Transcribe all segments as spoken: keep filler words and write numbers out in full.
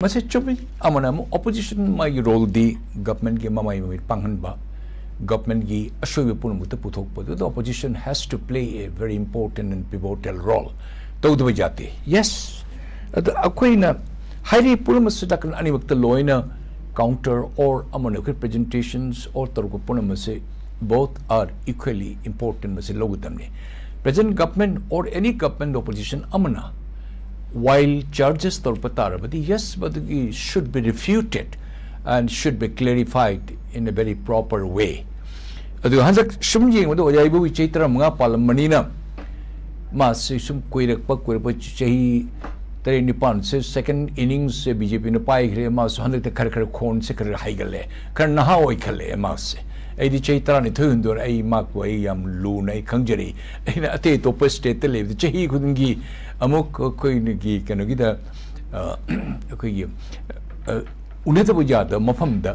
ꯃꯁꯤ ꯆꯨꯝꯃꯤ꯫ ꯑꯃꯅ ꯑꯃꯨꯛ opposition ꯃꯥꯒꯤ roleꯗꯤ governmentꯀꯤ ꯃꯃꯥꯏ ꯃꯃꯤꯠ ꯄꯥꯡꯍꯟꯕ, governmentꯀꯤ ꯑꯁꯣꯏꯕ ꯄꯨꯝꯅꯃꯛꯇ ꯄꯨꯊꯣꯛꯄ, ꯑꯗꯨꯗ opposition has to play a very important and pivotal role꯫ ꯇꯧꯗꯕ ꯌꯥꯗꯦ꯫ Yes꯫ ꯑꯗ ꯑꯩꯈꯣꯏꯅ ꯍꯥꯏꯔꯤꯕ ꯄꯨꯝꯅꯃꯛꯁꯤ ꯅꯥꯀꯟ ꯑꯅꯤꯃꯛꯇ ꯂꯣꯏꯅ counter or ꯑꯃꯅ ꯑꯩꯈꯣꯏ presentations or ꯇꯧꯔꯛꯄ ꯄꯨꯝꯅꯃꯛꯁꯤ both are equally important, ꯃꯁꯤ ꯂꯧꯒꯗꯕꯅꯤ꯫ Present government or any government opposition ꯑꯃꯅ while charges ꯇꯧꯔꯛꯄ ꯇꯥꯔꯕꯗꯤ, yes, ꯃꯗꯨꯒꯤ should be refuted and should be clarified in a very proper way꯫ ꯑꯗꯨ ꯍꯟꯗꯛ ꯁꯨꯝ ꯌꯦꯡꯕꯗ ꯑꯣꯖꯥ ꯏꯕꯣꯕꯤ ꯆꯍꯤ ꯇꯔꯥꯃꯉꯥ ꯄꯥꯜꯂꯝꯕꯅꯤꯅ ꯃꯥꯁꯤ ꯁꯨꯝ ꯀꯨꯏꯔꯛꯄ ꯀꯨꯏꯔꯛꯄ ꯆꯍꯤ ꯇꯔꯦꯠ ꯅꯤꯄꯥꯟꯁꯦ second innings ꯁꯦ BJPꯅ ꯄꯥꯏꯈ꯭ꯔꯦ꯫ ꯃꯥꯁꯨ ꯍꯟꯗꯛꯇ ꯈꯔ ꯈꯔ ꯈꯣꯟꯁꯦ ꯈꯔ ꯈꯔ ꯍꯩꯒꯠꯂꯦ, ꯈꯔ ꯅꯍꯥ ꯑꯣꯏꯈꯠꯂꯛꯑꯦ ꯃꯥꯁꯦ꯫ ꯑꯩꯗꯤ ꯆꯍꯤ ꯇꯔꯥꯅꯤꯊꯣꯏ ꯍꯨꯝꯗꯣꯏ ꯑꯩ ꯃꯥꯕꯨ ꯑꯩ ꯌꯥꯝ ꯂꯨꯅ ꯑꯩ ꯈꯪꯖꯔꯛꯏ꯫ ꯑꯩꯅ ꯑꯇꯩ ꯑꯇꯣꯞꯄ stateꯇ ꯂꯩꯕꯗ ꯆꯍꯤ ꯈꯨꯗꯤꯡꯒꯤ ꯑꯃꯨꯛ ꯑꯩꯈꯣꯏꯒꯤ ꯀꯩꯅꯣꯒꯤꯗ, ꯑ, ꯑꯩꯈꯣꯏꯒꯤ, ꯑ, ꯎꯅꯗꯕ ꯌꯥꯗꯕ ꯃꯐꯝꯗ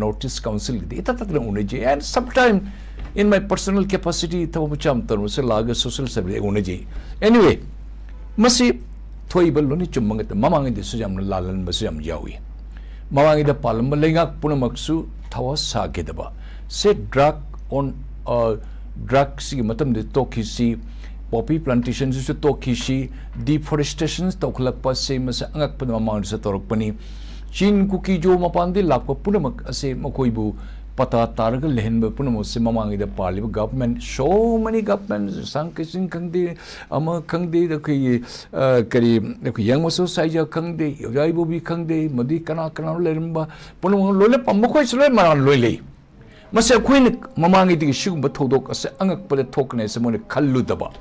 North East Councilꯒꯤꯗꯤ ꯏꯇꯠ ꯇꯠꯇꯅ ꯎꯅꯖꯩ꯫ And sometime in my personal capacity ꯊꯕꯛ ꯃꯆꯥ ꯑꯃ ꯇꯧꯔꯁꯨ ꯂꯥꯛꯑꯒ social service ꯎꯅꯖꯩ꯫ Anyway, ꯃꯁꯤ ꯊꯣꯛꯏꯕ ꯂꯣꯏꯅ ꯆꯨꯝꯕ ꯉꯥꯛꯇ꯫ ꯃꯃꯥꯡꯉꯩꯗꯁꯨ ꯌꯥꯝꯅ ꯂꯥꯜꯍꯟꯕꯁꯨ ꯌꯥꯝ ꯌꯥꯎꯏ꯫ ꯃꯃꯥꯡꯉꯩꯗ ꯄꯥꯜꯂꯝꯕ ꯂꯩꯉꯥꯛ ꯄꯨꯝꯅꯃꯛꯁꯨ ꯊꯋꯥ ꯁꯥꯈꯤꯗꯕ꯫ ꯁꯦ drug on, ꯑ, drugꯁꯤꯒꯤ ꯃꯇꯝꯗ ꯇꯣꯛꯈꯤꯁꯤ, poppy plantationꯁꯤꯁꯨ ꯇꯣꯛꯈꯤꯁꯤ, deforestation ꯇꯧꯈꯠꯂꯛꯄꯁꯦ ꯃꯁꯤ ꯑꯉꯛꯄꯗ ꯃꯃꯥꯡꯗꯁꯨ ꯇꯧꯔꯛꯄꯅꯤ꯫ ꯆꯤꯟ ꯀꯨꯀꯤ ꯖꯣ ꯃꯄꯥꯟꯗꯒꯤ ꯂꯥꯛꯄ ꯄꯨꯝꯅꯃꯛ ꯑꯁꯦ ꯃꯈꯣꯏꯕꯨ ꯄꯇꯥ ꯇꯥꯔꯒ ꯂꯩꯍꯟꯕ ꯄꯨꯝꯅꯃꯛꯁꯦ ꯃꯃꯥꯡꯉꯩꯗ ꯄꯥꯜꯂꯤꯕ government, so many government, ꯁꯥꯡ ꯀꯩꯁꯤꯡ ꯈꯪꯗꯦ, ꯑꯃ ꯈꯪꯗꯦ, ꯑꯩꯈꯣꯏꯒꯤ, ꯑ, ꯀꯔꯤ, ꯑꯩꯈꯣꯏ ꯌꯪ ꯃꯁꯣ ꯁꯥꯏꯖ ꯈꯪꯗꯦ, ꯑꯣꯖꯥ ꯏꯕꯣꯕꯤ ꯈꯪꯗꯦ, ꯃꯗꯨꯒꯤ ꯀꯅꯥ ꯀꯅꯥꯅꯣ ꯂꯩꯔꯝꯕ ꯄꯨꯝꯅꯃꯛ ꯂꯣꯏꯅ ꯄꯥꯝ-, ꯃꯈꯣꯏꯁꯨ ꯂꯣꯏ ꯃꯔꯥꯜ ꯂꯣꯏ ꯂꯩ꯫ ꯃꯁꯤ ꯑꯩꯈꯣꯏꯅ ꯃꯃꯥꯡꯉꯩꯗꯒꯤ ꯁꯤꯒꯨꯝꯕ ꯊꯧꯗꯣꯛ ꯑꯁꯤ ꯑꯉꯛꯄꯗ ꯊꯣꯛꯀꯅꯤ ꯍꯥꯏꯁꯦ ꯃꯣꯏꯅ ꯈꯜꯂꯨꯗꯕ꯫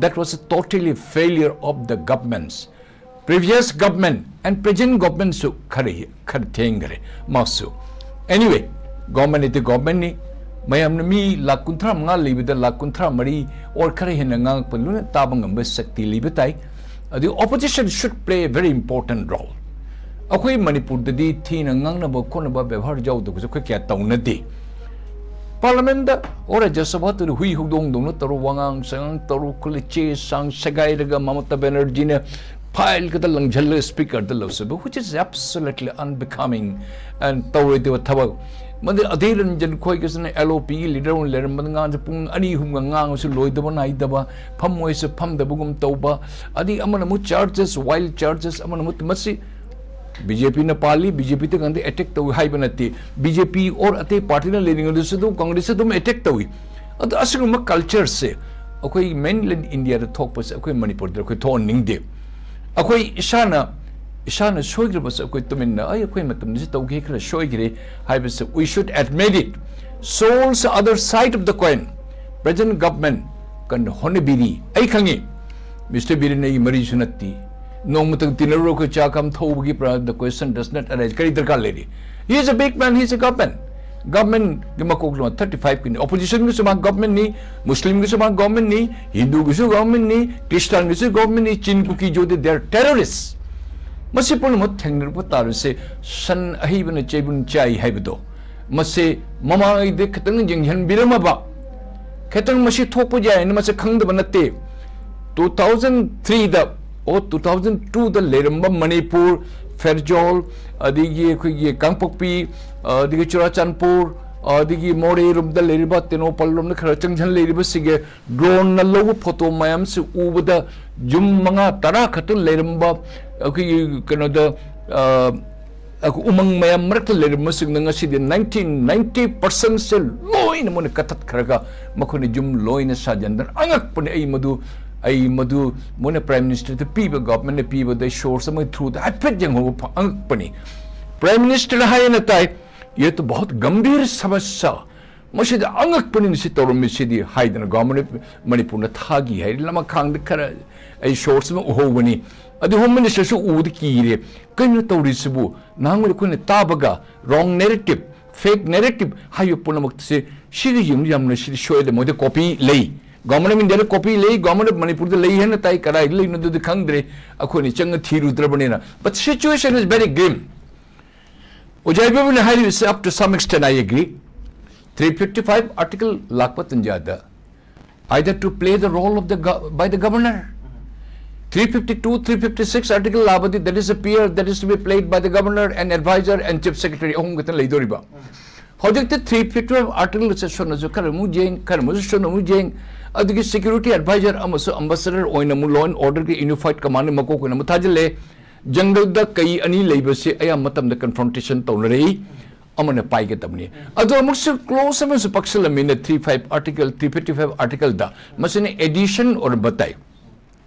That was a totally failure of the governments, previous government and present governmentꯁꯨ ꯈꯔ, ꯈꯔ ꯊꯦꯡꯈꯔꯦ ꯃꯥꯁꯨ꯫ Anyway, government is the governmentꯅꯤ꯫ ꯃꯌꯥꯝꯅ ꯃꯤ ꯂꯥꯈ ꯀꯨꯟꯊ꯭ꯔꯥ ꯃꯉꯥ ꯂꯩꯕꯗ ꯂꯥꯈ ꯀꯨꯟꯊ꯭ꯔꯥ ꯃꯔꯤ or ꯈꯔ ꯍꯦꯟꯅ ꯉꯥꯡꯉꯛꯄ ꯂꯣꯏꯅ ꯇꯥꯕ ꯉꯝꯕ ꯁꯛꯇꯤ ꯂꯩꯕ ꯇꯥꯏ꯫ ꯑꯗꯨ opposition should play a very important role꯫ ꯑꯩꯈꯣꯏ ꯃꯅꯤꯄꯨꯔꯗꯗꯤ ꯊꯤꯅ ꯉꯥꯡꯅꯕ ꯈꯣꯠꯅꯕ ꯕꯦꯕꯥꯔ ꯌꯥꯎꯗꯕꯁꯨ ꯑꯩꯈꯣꯏ ꯀꯌꯥ ꯇꯧꯅꯗꯦ꯫ Parliamentꯗ or ꯔꯥꯖ꯭ꯌ ꯁꯚꯥꯗꯨꯗ ꯍꯨꯏ ꯍꯧꯗꯣꯡꯗꯧꯅ ꯇꯧꯔ ꯋꯥꯉꯥꯡ ꯁꯉꯥꯡ ꯇꯧꯔ ꯈꯣꯠꯂ ꯆꯦ ꯆꯥꯡ ꯁꯦꯒꯥꯏꯔꯒ ꯃꯃꯇꯥ ꯕꯦꯅꯔꯖꯤꯅ ꯐꯥꯏꯜ ꯈꯛꯇ ꯂꯪꯁꯤꯜꯂꯒ ꯁ꯭ꯄꯤꯀꯔꯗ ꯂꯧꯁꯤꯟꯕ, which is absolutely unbecoming and ꯇꯧꯔꯣꯏꯗꯕ ꯊꯕꯛ꯫ ꯃꯗꯨ ꯑꯙꯤꯔ ꯔꯟꯖꯟ ꯈꯣꯏꯒꯁꯤꯅ ꯑꯦꯜ ꯑꯣ ꯄꯤꯒꯤ ꯂꯤꯗꯔ ꯑꯣꯏꯅ ꯂꯩꯔꯝꯕꯗ ꯉꯥꯡꯁꯦ ꯄꯨꯡ ꯑꯅꯤ ꯑꯍꯨꯝꯒ ꯉꯥꯡꯉꯁꯨ ꯂꯣꯏꯗꯕ ꯅꯥꯏꯗꯕ, ꯐꯝꯃꯣꯏꯁꯨ ꯐꯝꯗꯕꯒꯨꯝ ꯇꯧꯕ, ꯑꯗꯒꯤ ꯑꯃꯅ ꯑꯃꯨꯛ ꯆꯥꯔꯖꯦꯁ, ꯋꯥꯏꯜ ꯆꯥꯔꯖꯦꯁ, ꯑꯃꯅ ꯑꯃꯨꯛ ꯃꯁꯤ ꯕꯤ ꯖꯦ ꯄꯤꯅ ꯄꯥꯜꯂꯤ, ꯕꯤ ꯖꯦ ꯄꯤꯗ ꯉꯥꯛꯇ ꯑꯦꯇꯦꯛ ꯇꯧꯏ ꯍꯥꯏꯕ ꯅꯠꯇꯦ꯫ ꯕꯤ ꯖꯦ ꯄꯤ ꯑꯣꯔ ꯑꯇꯩ ꯄꯥꯔꯇꯤꯅ ꯂꯩꯔꯤꯉꯩꯗꯁꯨ ꯑꯗꯨꯝ ꯀꯪꯒ꯭ꯔꯦꯁꯁꯦ ꯑꯗꯨꯝ ꯑꯦꯇꯦꯛ ꯇꯧꯏ꯫ ꯑꯗꯣ ꯑꯁꯤꯒꯨꯝꯕ ꯀꯜꯆꯔꯁꯦ ꯑꯩꯈꯣꯏ ꯃꯦꯟꯂꯦꯟ ꯏꯟꯗꯤꯌꯥꯗ ꯊꯣꯛꯄꯁꯦ ꯑꯩꯈꯣꯏ ꯃꯅꯤꯄꯨꯔꯗ ꯑꯩꯈꯣꯏ ꯊꯣꯛꯍꯟꯅꯤꯡꯗꯦ꯫ ꯑꯩꯈꯣꯏ ꯏꯁꯥꯅ, ꯏꯁꯥꯅ ꯁꯣꯏꯈ꯭ꯔꯕꯁꯨ ꯑꯩꯈꯣꯏ ꯇꯨꯃꯤꯟꯅ, "ꯑꯩ, ꯑꯩꯈꯣꯏ ꯃꯇꯝꯗꯁꯨ ꯇꯧꯈꯤ, ꯈꯔ ꯁꯣꯏꯈ꯭ꯔꯦ" ꯍꯥꯏꯕꯁꯦ, we should admit it. Souls other side of the coin. Present government ꯀꯟꯅ ꯍꯣꯠꯅꯕꯤꯔꯤ꯫ ꯑꯩ ꯈꯪꯉꯤ, ꯃꯤꯁꯇꯔ ꯕꯤꯔꯦꯟ ꯑꯩꯒꯤ ꯃꯔꯤꯁꯨ ꯅꯠꯇꯦ꯫ ꯅꯣꯡꯃꯇꯪ ꯇꯤꯟꯅꯔꯨꯔ ꯑꯩꯈꯣꯏ ꯆꯥ ꯀꯝ ꯊꯧꯕꯒꯤ ꯄ꯭ꯔ-, the question does not arise. ꯀꯔꯤ ꯗꯔꯀꯥꯔ ꯂꯩꯔꯤ? He is a big man, he is a government. ꯒꯚꯔꯟꯃꯦꯟꯠꯀꯤ ꯃꯀꯣꯛ ꯂꯣꯟ ꯊꯥꯔꯇꯤ ꯐꯥꯏꯚ ꯀꯤꯅꯤ꯫ ꯑꯣꯄꯣꯖꯤꯁꯟꯒꯤꯁꯨ ꯃꯥ ꯒꯚꯔꯟꯃꯦꯟꯠꯅꯤ, ꯃꯨꯁꯂꯤꯝꯒꯤꯁꯨ ꯃꯥ ꯒꯚꯔꯟꯃꯦꯟꯠꯅꯤ, ꯍꯤꯟꯗꯨꯒꯤꯁꯨ ꯒꯚꯔꯟꯃꯦꯟꯠꯅꯤ, ꯈ꯭ꯔꯤꯁꯇꯥꯟꯒꯤꯁꯨ ꯒꯚꯔꯟꯃꯦꯟꯠꯅꯤ, ꯆꯤꯟ ꯀꯨꯀꯤ ꯖꯣꯗꯤ, they are terrorists. ꯃꯁꯤ ꯄꯨꯝꯅꯃꯛ ꯊꯦꯡꯅꯔꯛꯄ ꯇꯥꯔꯁꯦ, ꯁꯟ ꯑꯍꯤꯕꯅ ꯆꯩꯕꯨꯟ ꯆꯥꯏ ꯍꯥꯏꯕꯗꯣ, ꯃꯁꯤ ꯃꯃꯥꯡꯉꯩꯗ ꯈꯤꯇꯪ ꯌꯦꯡꯁꯤꯟꯕꯤꯔꯝꯃꯕ, ꯈꯤꯇꯪ ꯃꯁꯤ ꯊꯣꯛꯄ ꯌꯥꯏꯅ ꯃꯁꯤ ꯈꯪꯗꯕ ꯅꯠꯇꯦ꯫ ꯇꯨ ꯊꯥꯎꯖꯟ ꯊ꯭ꯔꯤꯗ, ꯑꯣ, ꯇꯨ ꯊꯥꯎꯖꯟ ꯇꯨꯗ ꯂꯩꯔꯝꯕ ꯃꯅꯤꯄꯨꯔ, ꯐꯦꯔꯖꯣꯜ, ꯑꯗꯒꯤ ꯑꯩꯈꯣꯏꯒꯤ ꯀꯥꯡꯄꯣꯛꯄꯤ, ꯑꯗꯒꯤ ꯆꯨꯔꯥꯆꯥꯟꯄꯨꯔ, ꯑꯗꯒꯤ ꯃꯣꯔꯦꯔꯣꯝꯗ ꯂꯩꯔꯤꯕ, ꯇꯦꯡꯅꯧꯄꯜ ꯂꯣꯝꯗ ꯈꯔ ꯆꯪꯁꯤꯟ ꯂꯩꯔꯤꯕꯁꯤꯡꯒꯤ ꯗ꯭ꯔꯣꯟꯅ ꯂꯧꯕ ꯐꯣꯇꯣ ꯃꯌꯥꯝꯁꯤ ꯎꯕꯗ, ꯌꯨꯝ ꯃꯉꯥ ꯇꯔꯥ ꯈꯛꯇ ꯂꯩꯔꯝꯕ ꯑꯩꯈꯣꯏꯒꯤ ꯀꯩꯅꯣꯗ, ꯑ, ꯑꯩꯈꯣꯏ ꯎꯃꯪ ꯃꯌꯥꯝ ꯃꯔꯛꯇ ꯂꯩꯔꯝꯕꯁꯤꯡꯗ ꯉꯁꯤꯗꯤ ꯅꯥꯏꯟꯇꯤ ꯅꯥꯏꯟꯇꯤ ꯄꯥꯔꯁꯦꯟꯠꯁꯦ ꯂꯣꯏꯅ ꯃꯣꯏꯅ ꯀꯛꯊꯠꯈ꯭ꯔꯒ ꯃꯈꯣꯏꯅ ꯌꯨꯝ ꯂꯣꯏꯅ ꯁꯥꯖꯤꯟꯗꯅ, ꯑꯉꯛꯄꯅꯤ꯫ ꯑꯩ ꯃꯗꯨ, ꯑꯩ ꯃꯗꯨ ꯃꯣꯏꯅ ꯄ꯭ꯔꯥꯏꯝ ꯃꯤꯅꯤꯁꯇꯔꯗ ꯄꯤꯕ, ꯒꯚꯔꯟꯃꯦꯟꯠꯅ ꯄꯤꯕꯗ ꯁꯣꯔꯁ ꯑꯃꯒꯤ ꯊ꯭ꯔꯨꯗ ꯍꯥꯏꯐꯦꯠ ꯌꯦꯡꯍꯧꯕ ꯐ-, ꯑꯉꯛꯄꯅꯤ꯫ ꯄ꯭ꯔꯥꯏꯝ ꯃꯤꯅꯤꯁꯇꯔꯅ ꯍꯥꯏꯌꯦꯅ ꯇꯥꯏ, "ये तो बहुत गंभीर समस्या, ꯃꯁꯤꯗ ꯑꯉꯛꯄꯅꯤ ꯁꯤ ꯇꯧꯔꯝꯃꯤꯁꯤꯗꯤ" ꯍꯥꯏꯗꯅ ꯒꯚꯔꯟꯃꯦꯟꯠ ꯑꯣꯐ ꯃꯅꯤꯄꯨꯔꯅ ꯊꯥꯈꯤ ꯍꯥꯏ꯫ ꯂꯃꯈꯥꯡꯗ ꯈꯔ ꯑꯩ ꯁꯣꯔꯁ ꯑꯃ ꯎꯍꯧꯕꯅꯤ꯫ ꯑꯗꯨ ꯍꯣꯝ ꯃꯤꯅꯤꯁꯇꯔꯁꯨ ꯎꯕꯗ ꯀꯤꯔꯦ꯫ ꯀꯩꯅꯣ ꯇꯧꯔꯤꯁꯤꯕꯨ? ꯅꯍꯥꯟꯋꯥꯏ ꯑꯩꯈꯣꯏꯅ ꯇꯥꯕꯒ ꯔꯣꯡ ꯅꯦꯔꯦꯇꯤꯚ, ꯐꯦꯛ ꯅꯦꯔꯦꯇꯤꯚ ꯍꯥꯏꯕ ꯄꯨꯝꯅꯃꯛꯁꯦ ꯁꯤꯒ ꯌꯦꯡꯕ ꯌꯥꯝꯅ ꯁꯤꯗꯤ ꯁꯣꯏꯗ꯫ ꯃꯣꯏꯗ ꯀꯣꯄꯤ ꯂꯩ, ꯒꯚꯔꯟꯃꯦꯟꯠ ꯑꯣꯐ ꯏꯟꯗꯤꯌꯥꯗ ꯀꯣꯄꯤ ꯂꯩ, ꯒꯚꯔꯟꯃꯦꯟꯠ ꯑꯣꯐ ꯃꯅꯤꯄꯨꯔꯗ ꯂꯩ ꯍꯥꯏꯅ ꯇꯥꯏ꯫ ꯀꯗꯥꯏꯗ ꯂꯩꯅꯣ ꯑꯗꯨꯗꯤ ꯈꯪꯗ꯭ꯔꯦ, ꯑꯩꯈꯣꯏꯅ ꯆꯪꯉ ꯊꯤꯔꯨꯗ꯭ꯔꯕꯅꯤꯅ꯫ But situation is very grim. ꯑꯣꯖꯥ ꯏꯕꯣꯕꯤꯅ ꯍꯥꯏꯔꯤꯕꯁꯦ, up to some extent I agree. Three fifty five article ꯂꯥꯛꯄ ꯇꯟꯖꯥꯗ, either to play the role of the go-, by the governor, Three fifty two, three fifty six article ꯂꯥꯛꯑꯕꯗꯤ, that is a peer, that is to be played by the governor, an advisor and chief secretary ꯑꯍꯨꯝ ꯈꯛꯇ ꯂꯩꯗꯣꯔꯤꯕ. ꯍꯧꯖꯤꯛꯇꯤ three fifty five article ꯁꯦ ꯁꯣꯝꯅꯁꯨ ꯈꯔ ꯑꯃꯨꯛ ꯌꯦꯡ, ꯈꯔ ꯑꯃꯁꯨ ꯁꯣꯝꯅ ꯑꯃꯨꯛ ꯌꯦꯡ, ꯑꯗꯨꯒꯤ security advisor ꯑꯃꯁꯨ ambassador ꯑꯣꯏꯅ ꯑꯃꯨꯛ law and order ꯒꯤ unified command ꯃꯀꯣꯛ ꯑꯣꯏꯅ ꯑꯃꯨꯛ ꯊꯥꯖꯤꯜꯂꯦ. Jungle ꯗ ꯀꯩ ꯑꯅꯤ ꯂꯩꯕꯁꯦ ꯑꯌꯥꯝꯕ ꯃꯇꯝꯗ confrontation ꯇꯧꯅꯔꯛꯏ, ꯑꯃꯅ ꯄꯥꯏꯒꯗꯕꯅꯤ꯫ ꯑꯗꯣ ꯑꯃꯨꯛꯁꯨ clause ꯑꯃꯁꯨ ꯄꯛꯁꯜꯂꯝꯃꯤꯅ three five article, three fifty five article ꯗ, ꯃꯁꯤꯅ addition ꯑꯣꯏꯔꯝꯕ ꯇꯥꯏ꯫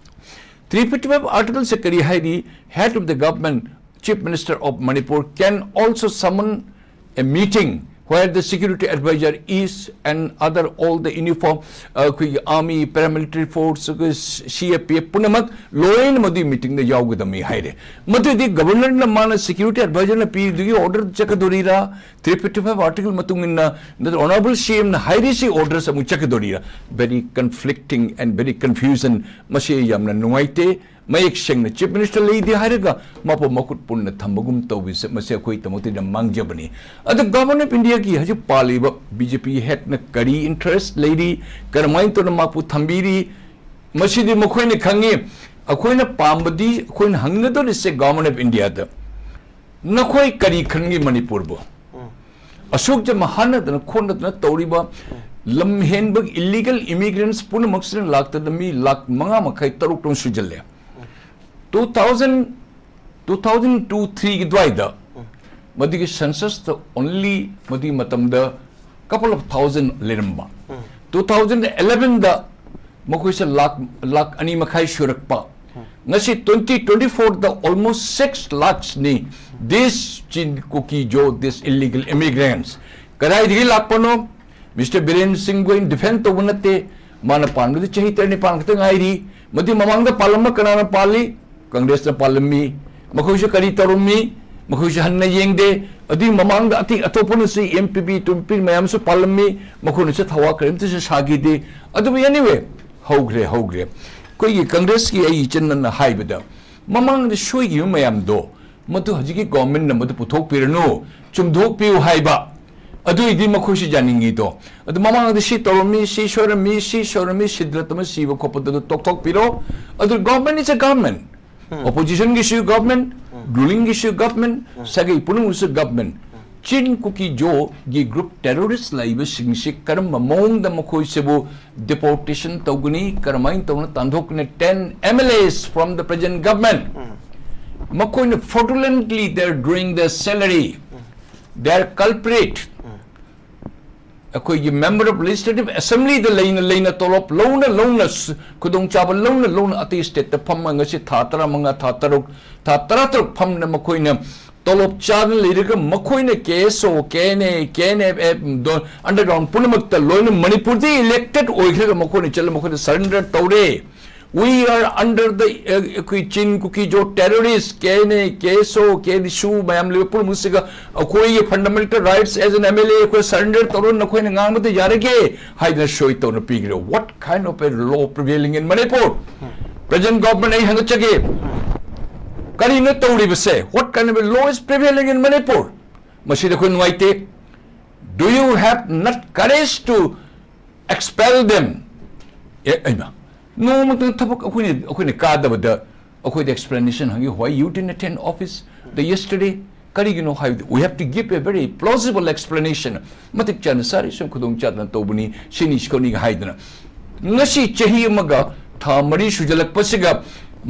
Three fifty five article ꯁꯦ ꯀꯔꯤ ꯍꯥꯏꯔꯤ? Head of the government, Chief Minister of Manipur can also summon a meeting where the security advisor is and other all the uniform, ꯑ, ꯑꯩꯈꯣꯏꯒꯤ army, paramilitary force, ꯑꯩꯈꯣꯏ C A P F ꯄꯨꯝꯅꯃꯛ ꯂꯣꯏꯅ ꯃꯗꯨꯒꯤ meeting ꯗ ꯌꯥꯎꯒꯗꯕꯅꯤ ꯍꯥꯏꯔꯦ꯫ ꯃꯗꯨꯗꯤ governor ꯅ ꯃꯥꯅ security advisor ꯅ ꯄꯤꯔꯤꯗꯨꯒꯤ order ꯆꯠꯀꯗꯣꯔꯤꯔꯥ? Three fifty five article ꯃꯇꯨꯡ ꯏꯟꯅ ꯅꯠꯇ꯭ꯔꯒ honourable C M ꯅ ꯍꯥꯏꯔꯤꯁꯤ orders ꯑꯃꯨꯛ ꯆꯠꯀꯗꯣꯔꯤꯔꯥ? Very conflicting and very confusion. ꯃꯁꯤ ꯌꯥꯝꯅ ꯅꯨꯡꯉꯥꯏꯇꯦ꯫ ꯃꯌꯦꯛ ꯁꯦꯡꯅ Chief Minister ꯂꯩꯗꯤ ꯍꯥꯏꯔꯒ ꯃꯥꯄꯨ ꯃꯈꯨꯠ ꯄꯨꯟꯅ ꯊꯝꯕꯒꯨꯝ ꯇꯧꯕꯁꯦ, ꯃꯁꯤ ꯑꯩꯈꯣꯏꯒꯤꯗꯃꯛꯇꯗꯤ ꯌꯥꯝ ꯃꯥꯡꯖꯕꯅꯤ꯫ ꯑꯗ Government of India ꯒꯤ ꯍꯧꯖꯤꯛ ꯄꯥꯜꯂꯤꯕ B J P head ꯅ ꯀꯔꯤ interest ꯂꯩꯔꯤ, ꯀꯔꯝꯍꯥꯏꯅ ꯇꯧꯅ ꯃꯥꯄꯨ ꯊꯝꯕꯤꯔꯤ, ꯃꯁꯤꯗꯤ ꯃꯈꯣꯏꯅ ꯈꯪꯉꯤ꯫ ꯑꯩꯈꯣꯏꯅ ꯄꯥꯝꯕꯗꯤ, ꯑꯩꯈꯣꯏꯅ ꯍꯪꯒꯗꯧꯔꯤꯁꯦ Government of India ꯗ, ꯅꯈꯣꯏ ꯀꯔꯤ ꯈꯟꯒꯦ ꯃꯅꯤꯄꯨꯔꯕꯨ? ꯑꯁꯨꯛ ꯌꯥꯝ ꯍꯥꯠꯅꯗꯅ ꯈꯣꯠꯅꯗꯅ ꯇꯧꯔꯤꯕ ꯂꯝ ꯍꯦꯟꯕ illegal immigrants ꯄꯨꯝꯅꯃꯛꯁꯤꯅ ꯂꯥꯛꯇꯗ ꯃꯤ ꯂꯥꯈ ꯃꯉꯥ ꯃꯈꯥꯏ ꯇꯔꯨꯛ ꯇꯪ ꯁꯨꯖꯜꯂꯦ꯫ Two thousand, two thousand two three ꯒꯤ ꯑꯗꯨꯋꯥꯏꯗ ꯃꯗꯨꯒꯤ census ꯇ only ꯃꯗꯨꯒꯤ ꯃꯇꯝꯗ couple of thousand ꯂꯩꯔꯝꯕ꯫ Two thousand eleven ꯗ ꯃꯈꯣꯏꯁꯦ ꯂꯥꯈ, ꯂꯥꯈ ꯑꯅꯤ ꯃꯈꯥꯏ ꯁꯨꯔꯛꯄ꯫ ꯉꯁꯤ twenty twenty four ꯗ almost six lakhs ꯅꯤ꯫ This Chin Kuki Zo, this illegal immigrants꯫ ꯀꯗꯥꯏꯗꯒꯤ ꯂꯥꯛꯄꯅꯣ? Mister ꯕꯤꯔꯦꯟ ꯁꯤꯡꯕꯨ ꯑꯩꯅ defend ꯇꯧꯕ ꯅꯠꯇꯦ꯫ ꯃꯥꯅ ꯄꯥꯟꯕꯗꯤ ꯆꯍꯤ ꯇꯔꯥꯅꯤꯄꯥꯟ ꯈꯛꯇ ꯉꯥꯏꯔꯤ꯫ ꯃꯗꯨ ꯃꯃꯥꯡꯗ ꯄꯥꯜꯂꯝꯕ ꯀꯅꯥꯅ ꯄꯥꯜꯂꯤ? Congress ꯅ ꯄꯥꯜꯂꯝꯃꯤ꯫ ꯃꯈꯣꯏꯁꯨ ꯀꯔꯤ ꯇꯧꯔꯝꯃꯤ? ꯃꯈꯣꯏꯁꯨ ꯍꯟꯅ ꯌꯦꯡꯗꯦ꯫ ꯑꯗꯨꯒꯤ ꯃꯃꯥꯡꯗ ꯑꯇꯩ ꯑꯇꯣꯞꯄꯅꯁꯨ, M P P, T M P ꯃꯌꯥꯝꯁꯨ ꯄꯥꯜꯂꯝꯃꯤ꯫ ꯃꯈꯣꯏꯅꯁꯨ ꯊꯋꯥ ꯀꯔꯤꯝꯇꯁꯨ ꯁꯥꯈꯤꯗꯦ꯫ ꯑꯗꯨꯕꯨ anyway, ꯍꯧꯈ꯭ꯔꯦ, ꯍꯧꯈ꯭ꯔꯦ꯫ ꯑꯩꯈꯣꯏꯒꯤ Congress ꯀꯤ ꯑꯩ ꯏꯆꯟꯅ ꯍꯥꯏꯕꯗ, ꯃꯃꯥꯡꯗ ꯁꯣꯏꯈꯤꯕ ꯃꯌꯥꯝꯗꯣ, ꯃꯗꯨ ꯍꯧꯖꯤꯛꯀꯤ government ꯅ ꯃꯗꯨ ꯄꯨꯊꯣꯛꯄꯤꯔꯅꯨ, ꯆꯨꯝꯊꯣꯛꯄꯤꯌꯨ ꯍꯥꯏꯕ꯫ ꯑꯗꯨꯏꯗꯤ ꯃꯈꯣꯏꯁꯨ ꯌꯥꯅꯤꯡꯉꯤꯗꯣ꯫ ꯑꯗꯨ ꯃꯃꯥꯡꯗ ꯁꯤ ꯇꯧꯔꯝꯃꯤ, ꯁꯤ ꯁꯣꯏꯔꯝꯃꯤ, ꯁꯤ ꯁꯣꯏꯔꯝꯃꯤ, ꯁꯤꯗ ꯅꯠꯇꯕ ꯁꯤꯕ ꯈꯣꯠꯄꯗꯨ ꯇꯣꯛꯊꯣꯛꯄꯤꯔꯣ꯫ ꯑꯗꯨ government is a government. Oppositionꯒꯤꯁꯨ government, rulingꯒꯤꯁꯨ government, ꯁꯥꯒꯩ ꯄꯨꯝꯅꯃꯛꯁꯨ government. ꯆꯤꯟ ꯀꯨꯀꯤ ꯖꯣꯒꯤ group terrorist ꯂꯩꯕꯁꯤꯡꯁꯤ ꯀꯔꯝꯕ ꯃꯑꯣꯡꯗ ꯃꯈꯣꯏꯁꯤꯕꯨ deportation ꯇꯧꯒꯅꯤ, ꯀꯔꯝꯍꯥꯏꯅ ꯇꯧꯅ ꯇꯥꯟꯊꯣꯛꯀꯅꯤ? Ten M L As from the present government. ꯃꯈꯣꯏꯅ fraudulently, they're drawing their salary. They are culprit. ꯑꯩꯈꯣꯏꯒꯤ member of legislative assemblyꯗ ꯂꯩꯅ ꯂꯩꯅ ꯇꯣꯂꯣꯞ ꯂꯧꯅ ꯂꯧꯅ ꯈꯨꯗꯣꯡꯆꯥꯕ ꯂꯧꯅ ꯂꯧꯅ ꯑꯇꯩ stateꯇ ꯐꯝꯃ ꯉꯁꯤ ꯊꯥ ꯇꯔꯥꯃꯉꯥ, ꯊꯥ ꯇꯔꯨꯛ, ꯊꯥ ꯇꯔꯥꯇꯔꯨꯛ ꯐꯝꯅ ꯃꯈꯣꯏꯅ ꯇꯣꯂꯣꯞ ꯆꯥꯗꯅ ꯂꯩꯔꯒ ꯃꯈꯣꯏꯅ K S O, K N A, K N F F, underground ꯄꯨꯝꯅꯃꯛꯇ ꯂꯣꯏꯅ ꯃꯅꯤꯄꯨꯔꯗ elected ꯑꯣꯏꯈ꯭ꯔꯒ ꯃꯈꯣꯏꯅ ꯆꯠꯂ ꯃꯈꯣꯏꯅ surrender ꯇꯧꯔꯦ꯫ We are under the, ꯑꯩꯈꯣꯏ ꯆꯤꯟ ꯀꯨꯀꯤ ꯖꯣ terrorist, K N A, K S O, K N S U ꯃꯌꯥꯝ ꯂꯩꯕ ꯄꯨꯝꯅꯃꯛꯁꯤꯒ ꯑꯩꯈꯣꯏꯒꯤ fundamental rights as an M L A ꯑꯩꯈꯣꯏ surrender ꯇꯧꯔꯣ, ꯅꯈꯣꯏꯅ ꯉꯥꯡꯕꯗ ꯌꯥꯔꯒꯦ ꯍꯥꯏꯗꯅ ꯁꯣꯏ ꯇꯧꯅ ꯄꯤꯈ꯭ꯔꯦ꯫ What kind of a law prevailing in Manipur? Present government ꯑꯩ ꯍꯪꯒꯠꯆꯒꯦ, ꯀꯔꯤꯅꯣ ꯇꯧꯔꯤꯕꯁꯦ? What kind of a law is prevailing in Manipur? ꯃꯁꯤꯗ ꯑꯩꯈꯣꯏ ꯅꯨꯡꯉꯥꯏꯇꯦ꯫ Do you have not courage to expel them? ꯑꯦ ꯑꯩꯃ, ꯅꯣꯡꯃꯇꯪ ꯊꯕꯛ ꯑꯩꯈꯣꯏꯅ ꯑꯩꯈꯣꯏꯅ ꯀꯥꯗꯕꯗ ꯑꯩꯈꯣꯏꯗ explanation ꯍꯪꯉꯤ, why you didn't attend office the yesterday? ꯀꯔꯤꯒꯤꯅꯣ ꯍꯥꯏꯕꯗꯤ we have to give a very plausible explanation. ꯃꯇꯤꯛ ꯆꯥꯅ ꯆꯥꯔꯤ, ꯁꯨꯝ ꯈꯨꯗꯣꯡ ꯆꯥꯗꯅ ꯇꯧꯕꯅꯤ, ꯁꯤꯅꯤ ꯁꯤꯈꯣꯠꯅꯤ ꯍꯥꯏꯗꯅ꯫ ꯉꯁꯤ ꯆꯍꯤ ꯑꯃꯒ ꯊꯥ ꯃꯔꯤ ꯁꯨꯖꯜꯂꯛꯄꯁꯤꯒ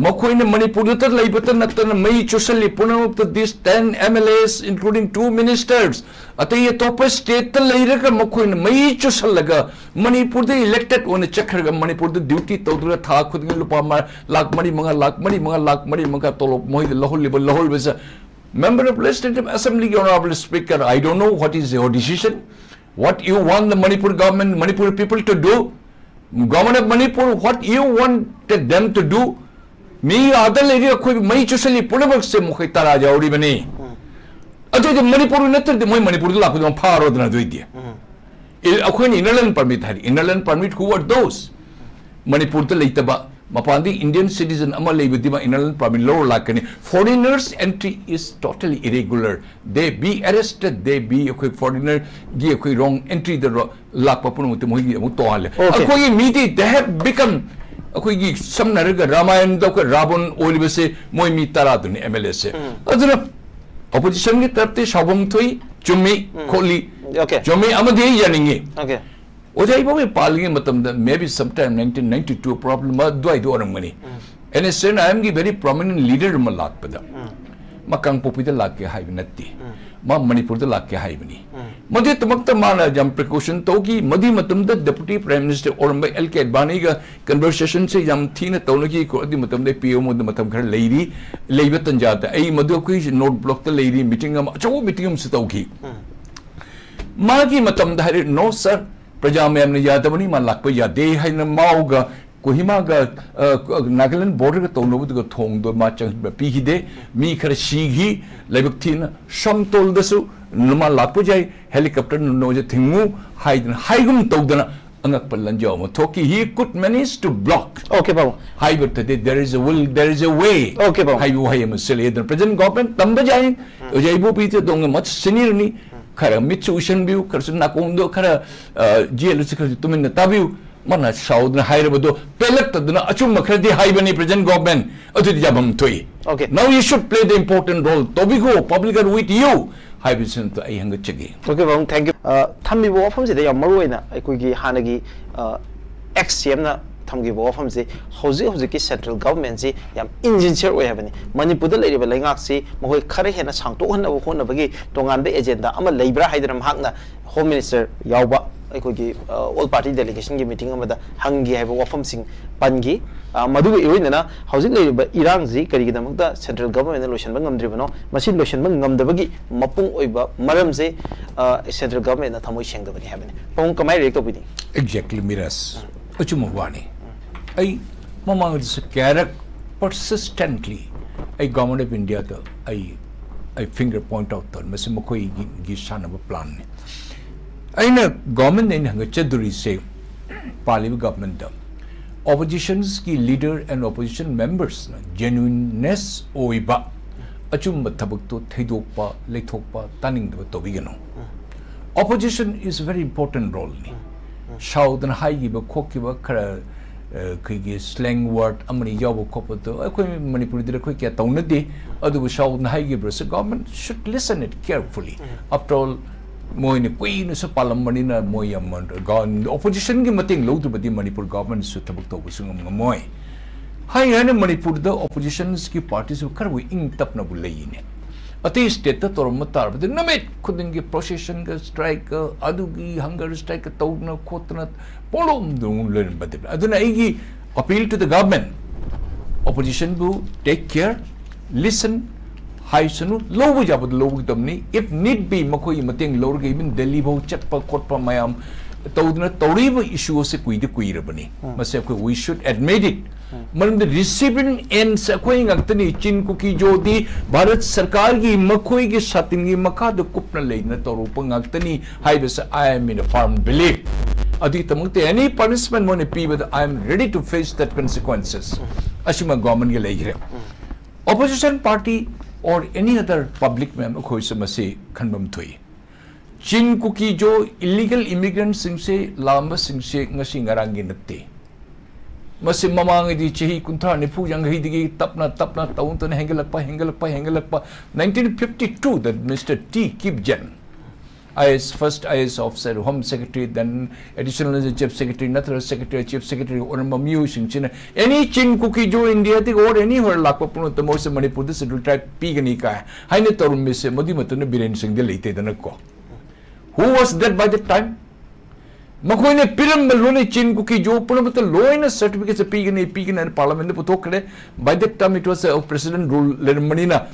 ꯃꯈꯣꯏꯅ ꯃꯅꯤꯄꯨꯔꯗꯇ ꯂꯩꯕꯇ ꯅꯠꯇꯅ ꯃꯩ ꯆꯨꯁꯜꯂꯤ ꯄꯨꯝꯅꯃꯛꯇ, these ten M L As including two ministers, ꯑꯇꯩ ꯑꯇꯣꯞꯄ stateꯇ ꯂꯩꯔꯒ ꯃꯈꯣꯏꯅ ꯃꯩ ꯆꯨꯁꯜꯂꯒ ꯃꯅꯤꯄꯨꯔꯗ elected ꯑꯣꯏꯅ ꯆꯠꯈ꯭ꯔꯒ ꯃꯅꯤꯄꯨꯔꯗ duty ꯇꯧꯗꯨꯅ ꯊꯥ ꯈꯨꯗꯤꯡꯒꯤ ꯂꯨꯄꯥ ꯃ-, ꯂꯥꯈ ꯃꯔꯤ ꯃꯉꯥ, ꯂꯥꯈ ꯃꯔꯤ ꯃꯉꯥ, ꯂꯥꯈ ꯃꯔꯤ ꯃꯉꯥ ꯇꯣꯂꯣꯞ ꯃꯣꯏꯗ ꯂꯧꯍꯜꯂꯤꯕ, ꯂꯧꯍꯜꯂꯤꯕꯁꯦ, Member of Legislative Assembly, Honorable Speaker, I don't know what is your decision, what you want the Manipur government, Manipur people to do, Government of Manipur, what you wanted them to do? ꯃꯤ ꯑꯥꯗ ꯂꯩꯔꯤ, ꯑꯩꯈꯣꯏ ꯃꯩ ꯆꯨꯁꯜꯂꯤ ꯄꯨꯝꯅꯃꯛꯁꯦ ꯃꯈꯣꯏ ꯇꯔꯥ ꯌꯥꯎꯔꯤꯕꯅꯤ꯫ ꯑꯗꯨꯗꯤ ꯃꯅꯤꯄꯨꯔ ꯅꯠꯇ꯭ꯔꯗꯤ ꯃꯣꯏ ꯃꯅꯤꯄꯨꯔꯗ ꯂꯥꯛꯄꯗꯣ ꯐꯥꯔꯣꯗꯅ ꯑꯗꯨꯏꯗꯤ꯫ ꯏ-, ꯑꯩꯈꯣꯏꯅ inner line permit ꯍꯥꯏꯔꯤ, inner line permit who are those? ꯃꯅꯤꯄꯨꯔꯗ ꯂꯩꯇꯕ, ꯃꯄꯥꯟꯗꯤ Indian citizen ꯑꯃ ꯂꯩꯕꯗꯤ ꯃꯥ inner line permit ꯂꯧꯔ ꯂꯥꯛꯀꯅꯤ꯫ Foreigners entry is totally irregular. They be arrested, they be ꯑꯩꯈꯣꯏ foreignerꯒꯤ ꯑꯩꯈꯣꯏ wrong entryꯗ ꯔꯣ-, ꯂꯥꯛꯄ ꯄꯨꯝꯅꯃꯛꯇꯤ ꯃꯣꯏꯒꯤ ꯑꯃꯨꯛ ꯇꯣꯉꯥꯜꯂꯦ꯫ Okay. ꯑꯩꯈꯣꯏꯒꯤ ꯃꯤꯗꯤ they have become, ꯑꯩꯈꯣꯏꯒꯤ ꯁꯝꯅ ꯍꯥꯏꯔꯒ ꯔꯥꯃꯥꯌꯟꯗ ꯑꯩꯈꯣꯏ ꯔꯥꯕꯟ ꯑꯣꯏꯔꯤꯕꯁꯦ ꯃꯣꯏ ꯃꯤ ꯇꯔꯥꯗꯨꯅꯤ MLAꯁꯦ꯫ ꯑꯗꯨꯅ oppositionꯒꯤ ꯇꯔꯞꯇꯤ ꯁꯥꯎꯐꯝ ꯊꯣꯛꯏ, ꯆꯨꯝꯃꯤ, ꯈꯣꯠꯂꯤ, Okay. ꯆꯨꯝꯃꯤ ꯑꯃꯗꯤ ꯑꯩ ꯌꯥꯅꯤꯡꯉꯤ꯫ Okay. ꯑꯣꯖꯥ ꯏꯕꯣꯕꯤ ꯄꯥꯜꯂꯤꯉꯩ ꯃꯇꯝꯗ maybe sometime nineteen ninety two probably ꯑꯗꯨꯋꯥꯏꯗ ꯑꯣꯏꯔꯝꯒꯅꯤ꯫ NSCN-IMꯒꯤ very prominent leader ꯑꯃ ꯂꯥꯛꯄꯗ, ꯃꯥ ꯀꯥꯡꯄꯣꯛꯄꯤꯗ ꯂꯥꯛꯀꯦ ꯍꯥꯏꯕ ꯅꯠꯇꯦ, ꯃꯥ ꯃꯅꯤꯄꯨꯔꯗ ꯂꯥꯛꯀꯦ ꯍꯥꯏꯕꯅꯤ꯫ ꯃꯗꯨꯒꯤꯗꯃꯛꯇ ꯃꯥꯅ ꯌꯥꯝ precaution ꯇꯧꯈꯤ꯫ ꯃꯗꯨꯒꯤ ꯃꯇꯝꯗ Deputy Prime Minister ꯑꯣꯏꯔꯝꯕ L K Advaniꯒ conversationꯁꯦ ꯌꯥꯝ ꯊꯤꯅ ꯇꯧꯅꯈꯤ꯫ ꯑꯗꯨꯒꯤ ꯃꯇꯝꯗ ꯄꯤ ꯑꯦꯝ ꯃꯇꯝ ꯈꯔ ꯂꯩꯔꯤ, ꯂꯩꯕ ꯇꯟꯖꯥꯗ ꯑꯩ ꯃꯗꯨ ꯑꯩꯈꯣꯏ ꯅꯣꯔꯠ ꯕ꯭ꯂꯣꯛꯇ ꯂꯩꯔꯤ, meeting ꯑꯃ, ꯑꯆꯧꯕ meeting ꯑꯃꯁꯨ ꯇꯧꯈꯤ꯫ ꯃꯥꯒꯤ ꯃꯇꯝꯗ ꯍꯥꯏꯔꯦ, "No sir, ꯄ꯭ꯔꯖꯥ ꯃꯌꯥꯝꯅ ꯌꯥꯗꯕꯅꯤ, ꯃꯥ ꯂꯥꯛꯄ ꯌꯥꯗꯦ" ꯍꯥꯏꯅ ꯃꯥꯎꯒ ꯀꯣꯍꯤꯃꯥꯒ, ꯑ, ꯅꯥꯒꯥꯂꯦꯟ borderꯒ ꯇꯧꯅꯕꯗꯨꯒ ꯊꯣꯡꯗꯣ ꯃꯥ ꯆꯪ-, ꯄꯤꯈꯤꯗꯦ꯫ ꯃꯤ ꯈꯔ ꯁꯤꯈꯤ꯫ ꯂꯥꯏꯕꯛ ꯊꯤꯅ ꯁꯝꯇꯣꯜꯗꯁꯨ ꯃꯥ ꯂꯥꯛꯄ ꯌꯥꯏ, helicopter ꯅꯣꯏꯁꯦ ꯊꯤꯡꯉꯨ ꯍꯥꯏꯗꯅ ꯍꯥꯏꯒꯨꯝ ꯇꯧꯗꯅ ꯑꯉꯛꯄ ꯂꯟꯖꯥꯎ ꯑꯃ ꯊꯣꯛꯈꯤ꯫ He could manage to block. Okay, ꯄꯥꯕꯨꯡ꯫ ꯍꯥꯏꯕ ꯊꯗꯦ, "There is a will, there is a way" Okay, ꯄꯥꯕꯨꯡ꯫ ꯍꯥꯏꯕ ꯋꯥꯍꯩ ꯑꯃ ꯁꯤꯜꯂꯛꯑꯦ꯫ ꯑꯗꯨꯅ present government ꯇꯝꯕ ꯌꯥꯏ꯫ ꯑꯣꯖꯥ ꯏꯕꯣꯕꯤꯗꯤ ꯑꯗꯣꯝꯒ ꯃꯠ seniorꯅꯤ꯫ ꯈꯔ ꯃꯤꯠꯁꯨ ꯎꯏꯁꯟꯕꯤꯌꯨ, ꯈꯔꯁꯨ ꯅꯥꯀꯣꯡꯗꯣ ꯈꯔ, ꯑ, ꯖꯦꯜꯗꯁꯨ ꯈꯔꯁꯨ ꯇꯨꯃꯤꯟꯅ ꯇꯥꯕꯤꯌꯨ꯫ ꯃꯥꯅ ꯁꯥꯎꯗꯅ ꯍꯥꯏꯔꯕꯗꯣ ꯄꯦꯜꯂꯛꯇꯗꯅ ꯑꯆꯨꯝꯕ ꯈꯔꯗꯤ ꯍꯥꯏꯕꯅꯤ present government꯫ ꯑꯗꯨꯗꯤ ꯌꯥꯐꯝ ꯊꯣꯛꯏ꯫ Okay. Now you should play the important role. ꯇꯧꯕꯤꯈꯣ, public are with you ꯍꯥꯏꯕꯁꯤꯃꯇ ꯑꯩ ꯍꯪꯒꯠꯆꯒꯦ꯫ Okay, ꯄꯥꯕꯨꯡ, thank you꯫ ꯑ, ꯊꯝꯕꯤꯕ ꯋꯥꯐꯝꯁꯤꯗ ꯌꯥꯝ ꯃꯔꯨ ꯑꯣꯏꯅ ꯑꯩꯈꯣꯏꯒꯤ ꯍꯥꯟꯅꯒꯤ, ꯑ, ex CMꯅ ꯊꯝꯈꯤꯕ ꯋꯥꯐꯝꯁꯤ ꯍꯧꯖꯤꯛ ꯍꯧꯖꯤꯛꯀꯤ central governmentꯁꯤ ꯌꯥꯝ insincere ꯑꯣꯏ ꯍꯥꯏꯕꯅꯤ꯫ ꯃꯅꯤꯄꯨꯔꯗ ꯂꯩꯔꯤꯕ ꯂꯩꯉꯥꯛꯁꯤ ꯃꯈꯣꯏ ꯈꯔ ꯍꯦꯟꯅ ꯁꯥꯡꯇꯣꯛꯍꯟꯅꯕ ꯍꯣꯠꯅꯕꯒꯤ ꯇꯣꯉꯥꯟꯕ agenda ꯑꯃ ꯂꯩꯕ꯭ꯔꯥ ꯍꯥꯏꯗꯅ ꯃꯍꯥꯛꯅ Home Minister ꯌꯥꯎꯕ ꯑꯩꯈꯣꯏꯒꯤ, ꯑ, all party delegationꯒꯤ meeting ꯑꯃꯗ ꯍꯪꯈꯤ ꯍꯥꯏꯕ ꯋꯥꯐꯝꯁꯤꯡ ꯄꯟꯈꯤ꯫ ꯑ, ꯃꯗꯨꯒ ꯏꯔꯣꯏꯅꯅ ꯍꯧꯖꯤꯛ ꯂꯩꯔꯤꯕ ꯏꯔꯥꯡꯁꯤ ꯀꯔꯤꯒꯤꯗꯃꯛꯇ central governmentꯅ ꯂꯣꯏꯁꯤꯟꯕ ꯉꯝꯗ꯭ꯔꯤꯕꯅꯣ? ꯃꯁꯤ ꯂꯣꯏꯁꯤꯟꯕ ꯉꯝꯗꯕꯒꯤ ꯃꯄꯨꯡ ꯑꯣꯏꯕ ꯃꯔꯝꯁꯦ, ꯑ, central governmentꯅ ꯊꯃꯣꯏ ꯁꯦꯡꯗꯕꯅꯤ ꯍꯥꯏꯕꯅꯤ꯫ ꯄꯥꯕꯨꯡ ꯀꯃꯥꯏꯅ react ꯇꯧꯕꯤꯅꯤ? Exactly, ꯃꯤꯔꯥꯖ꯫ ꯑꯆꯨꯝꯕ ꯋꯥꯅꯤ꯫ ꯑꯩ ꯃꯃꯥꯡꯗꯁꯨ ꯀꯌꯥꯔꯛ persistently ꯑꯩ Government of Indiaꯗ ꯑꯩ, ꯑꯩ finger point out ꯇꯧꯔꯦ꯫ ꯃꯁꯤ ꯃꯈꯣꯏꯒꯤ, ꯒꯤ ꯁꯥꯟꯅꯕ planꯅꯤ꯫ ꯑꯩꯅ governmentꯗ ꯑꯩꯅ ꯍꯪꯒꯠꯆꯗꯣꯔꯤꯁꯦ, ꯄꯥꯜꯂꯤꯕ governmentꯗ, Opposition's ꯀꯤ leader and opposition members ꯅ genuineness ꯑꯣꯏꯕ ꯑꯆꯨꯝꯕ ꯊꯕꯛꯇꯣ ꯊꯩꯗꯣꯛꯄ, ꯂꯩꯊꯣꯛꯄ, ꯇꯥꯅꯤꯡꯗꯕ ꯇꯧꯕꯤꯒꯅꯨ꯫ Opposition is very important role ꯅꯤ꯫ ꯁꯥꯎꯗꯅ ꯍꯥꯏꯈꯤꯕ ꯈꯣꯠꯈꯤꯕ ꯈꯔ, ꯑ, ꯑꯩꯈꯣꯏꯒꯤ slang word ꯑꯃꯅꯤ ꯌꯥꯎꯕ ꯈꯣꯠꯄꯗꯣ ꯑꯩꯈꯣꯏ ꯃꯅꯤꯄꯨꯔꯗꯗꯤ ꯑꯩꯈꯣꯏ ꯀꯌꯥ ꯇꯧꯅꯗꯦ꯫ ꯑꯗꯨꯕꯨ ꯁꯥꯎꯗꯅ ꯍꯥꯏꯈꯤꯕꯁꯦ government should listen it carefully. After all, ꯃꯣꯏꯅ ꯀꯨꯏꯅꯁꯨ ꯄꯥꯜꯂꯝꯕꯅꯤꯅ ꯃꯣꯏ ꯌꯥꯝ opposition ꯒꯤ ꯃꯇꯦꯡ ꯂꯧꯗ꯭ꯔꯕꯗꯤ ꯃꯅꯤꯄꯨꯔ government ꯁꯨ ꯊꯕꯛ ꯇꯧꯕꯁꯨ ꯉꯝ-, ꯉꯝꯃꯣꯏ꯫ ꯍꯥꯏ ꯍꯥꯏꯅ ꯃꯅꯤꯄꯨꯔꯗ oppositions ꯀꯤ party ꯁꯨ ꯈꯔꯕꯨ ꯏꯪ ꯇꯞꯅꯕꯨ ꯂꯩꯅꯦ꯫ ꯑꯇꯩ state ꯇ ꯇꯧꯔꯝꯕ ꯇꯥꯔꯕꯗꯤ ꯅꯨꯃꯤꯠ ꯈꯨꯗꯤꯡꯒꯤ procession ꯒ strike ꯒ ꯑꯗꯨꯒꯤ hunger strike ꯒ ꯇꯧꯗꯅ ꯈꯣꯠꯇꯅ ꯄꯣꯂꯣꯝꯗ ꯑꯃꯨꯛ ꯂꯩꯔꯝꯕꯗꯤ꯫ ꯑꯗꯨꯅ ꯑꯩꯒꯤ appeal to the government, opposition ꯕꯨ take care, listen, ꯍꯥꯏꯁꯅꯨ, ꯂꯧꯕ ꯌꯥꯕꯗ ꯂꯧꯒꯗꯕꯅꯤ꯫ If need be, ꯃꯈꯣꯏꯒꯤ ꯃꯇꯦꯡ ꯂꯧꯔꯒ even ꯗꯦꯜꯂꯤ ꯐꯥꯎ ꯆꯠꯄ ꯈꯣꯠꯄ ꯃꯌꯥꯝ ꯇꯧꯗꯅ ꯇꯧꯔꯤꯕ issue ꯑꯁꯤ ꯀꯨꯏꯗꯤ ꯀꯨꯏꯔꯕꯅꯤ꯫ ꯃꯁꯤ ꯑꯩꯈꯣꯏ we should admit it. ꯃꯔꯝꯗꯤ recipients ꯑꯩꯈꯣꯏ ꯉꯥꯛꯇꯅꯤ꯫ ꯆꯤꯟ ꯀꯨꯀꯤ ꯖꯣꯗꯤ ꯚꯥꯔꯠ ꯁꯔꯀꯥꯔꯒꯤ ꯃꯈꯣꯏꯒꯤ ꯁꯥꯇꯤꯟꯒꯤ ꯃꯈꯥꯗ ꯀꯨꯞꯅ ꯂꯩꯅ ꯇꯧꯔꯛꯄ ꯉꯥꯛꯇꯅꯤ ꯍꯥꯏꯕꯁꯦ I am in a firm belief. ꯑꯗꯨꯒꯤꯗꯃꯛꯇ any punishment ꯃꯣꯏꯅ ꯄꯤꯕꯗ I am ready to face that consequences. ꯑꯁꯤꯃ government ꯀꯤ ꯂꯩꯈ꯭ꯔꯦ꯫ Opposition party or any other public ꯃꯌꯥꯝ ꯑꯩꯈꯣꯏꯁꯨ ꯃꯁꯤ ꯈꯟꯐꯝ ꯊꯣꯛꯏ꯫ ꯆꯤꯟ ꯀꯨꯀꯤ ꯖꯣ illegal immigrant ꯁꯤꯡꯁꯦ ꯂꯥꯛꯑꯝꯕꯁꯤꯡꯁꯦ ꯉꯁꯤ ꯉꯔꯥꯡꯒꯤ ꯅꯠꯇꯦ꯫ ꯃꯁꯤ ꯃꯃꯥꯡꯉꯩꯗꯤ ꯆꯍꯤ ꯀꯨꯟꯊ꯭ꯔꯥ, ꯅꯤꯐꯨ, ꯌꯥꯡꯈꯩꯗꯒꯤ ꯇꯞꯅ ꯇꯞꯅ ꯇꯧꯗꯅ ꯍꯦꯟꯒꯠꯂꯛꯄ, ꯍꯦꯟꯒꯠꯂꯛꯄ, ꯍꯦꯟꯒꯠꯂꯛꯄ꯫ Nineteen fifty two the Mister T Kipgen, I A S, first I A S officer, Home Secretary, then Additional Chief Secretary, ꯅꯠꯇ꯭ꯔꯒ Secretary, Chief Secretary ꯑꯣꯏꯔꯝꯕ ꯃꯤꯑꯣꯏꯁꯤꯡꯁꯤꯅ any ꯆꯤꯟ ꯀꯨꯀꯤ ꯖꯣ ꯏꯟꯗꯤꯌꯥꯗꯒꯤ or anywhere ꯂꯥꯛꯄ ꯄꯨꯝꯅꯃꯛꯇ ꯃꯣꯏꯁꯦ ꯃꯅꯤꯄꯨꯔꯗ Scheduled Tribe ꯄꯤꯒꯅꯤ ꯀꯥꯏ ꯍꯥꯏꯅ ꯇꯧꯔꯝꯃꯤꯁꯦ ꯃꯗꯨꯏ ꯃꯇꯝꯗ ꯕꯤꯔꯦꯟ ꯁꯤꯡꯗꯤ ꯂꯩꯇꯦꯗꯅꯀꯣ꯫ Who was that by that time? ꯃꯈꯣꯏꯅ ꯄꯤꯔꯝꯕ ꯂꯣꯏꯅ ꯆꯤꯟ ꯀꯨꯀꯤ ꯖꯣ ꯄꯨꯝꯅꯃꯛꯇ ꯂꯣꯏꯅ certificate ꯁꯦ ꯄꯤꯒꯅꯤ, ꯄꯤꯒꯅꯤ ꯍꯥꯏꯅ parliament the ꯄꯨꯊꯣꯛꯈ꯭ꯔꯦ꯫ By that time it was a president rule ꯂꯩꯔꯝꯕꯅꯤꯅ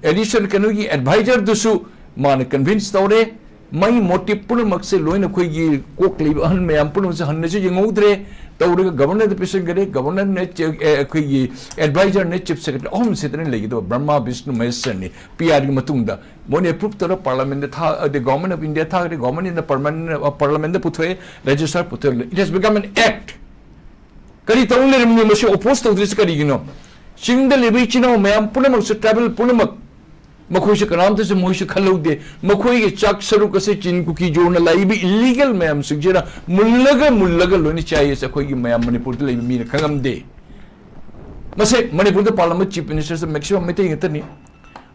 addition ꯀꯩꯅꯣꯒꯤ advisor ꯗꯨꯁꯨ ꯃꯥꯅ convince ꯇꯧꯔꯦ꯫ ꯃꯥꯒꯤ motive ꯄꯨꯝꯅꯃꯛꯁꯦ ꯂꯣꯏꯅ ꯑꯩꯈꯣꯏꯒꯤ ꯀꯣꯛ ꯂꯩꯕ ꯑꯍꯜ ꯃꯌꯥꯝ ꯄꯨꯝꯅꯃꯛꯁꯦ ꯍꯟꯅꯁꯨ ꯌꯦꯡꯍꯧꯗ꯭ꯔꯦ꯫ ꯇꯧꯔꯒ governor ꯗ ꯄꯤꯁꯤꯟꯈ꯭ꯔꯦ꯫ Governor ꯅꯦ ꯆꯦ-, ꯑꯦ, ꯑꯩꯈꯣꯏꯒꯤ advisor ꯅꯦ chief secretary ꯑꯍꯨꯝ ꯁꯤꯗꯅ ꯂꯩꯒꯗꯕ ꯕ꯭ꯔꯍꯃꯥ ꯕꯤꯁꯅꯨ ꯃꯍꯦꯁ꯭ꯋꯔꯅꯤ꯫ P R ꯒꯤ ꯃꯇꯨꯡꯗ ꯃꯣꯏꯅ approve ꯇꯧꯔ parliament ꯗ ꯊꯥ-, ꯑꯗꯩ Government of India ꯊꯥꯈ꯭ꯔꯦ꯫ Government ꯅ parliament, parliament the ꯄꯨꯊꯣꯛꯑꯦ, registrar ꯄꯨꯊꯣꯛꯑꯦ꯫ It has become an act. ꯀꯔꯤ ꯇꯧ ꯂꯩꯔꯝꯃꯤ? ꯃꯁꯤ ꯑꯣꯄꯣꯖ ꯇꯧꯗ꯭ꯔꯤꯁꯤ ꯀꯔꯤꯒꯤꯅꯣ? ꯆꯤꯡꯗ ꯂꯩꯕ ꯏꯆꯤꯟ ꯏꯅꯥꯎ ꯃꯌꯥꯝ ꯄꯨꯝꯅꯃꯛꯁꯨ, ꯇ꯭ꯔꯥꯏꯕꯦꯜ ꯄꯨꯝꯅꯃꯛ, ꯃꯈꯣꯏꯁꯨ ꯀꯅꯥꯝꯇꯁꯨ ꯃꯣꯏꯁꯨ ꯈꯜꯍꯧꯗꯦ꯫ ꯃꯈꯣꯏꯒꯤ ꯆꯥꯛ ꯁꯔꯨꯛ ꯑꯁꯦ ꯆꯤꯟ ꯀꯨꯀꯤ ꯖꯣꯅ ꯂꯥꯛꯏꯕ ꯏꯂꯤꯒꯦꯜ ꯃꯌꯥꯝꯁꯤꯡꯁꯤꯅ ꯃꯨꯜꯂꯒ ꯃꯨꯜꯂꯒ ꯂꯣꯏꯅ ꯆꯥꯏ ꯍꯥꯏꯁꯦ ꯑꯩꯈꯣꯏꯒꯤ ꯃꯌꯥꯝ ꯃꯅꯤꯄꯨꯔꯗ ꯂꯩꯕ ꯃꯤꯅ ꯈꯪꯉꯝꯗꯦ꯫ ꯃꯁꯦ ꯃꯅꯤꯄꯨꯔꯗ ꯄꯥꯜꯂꯝꯕ ꯆꯤꯐ ꯃꯤꯅꯤꯁꯇꯔꯁꯦ ꯃꯦꯛꯁꯤꯃꯝ ꯃꯩꯇꯩ ꯉꯥꯛꯇꯅꯤ꯫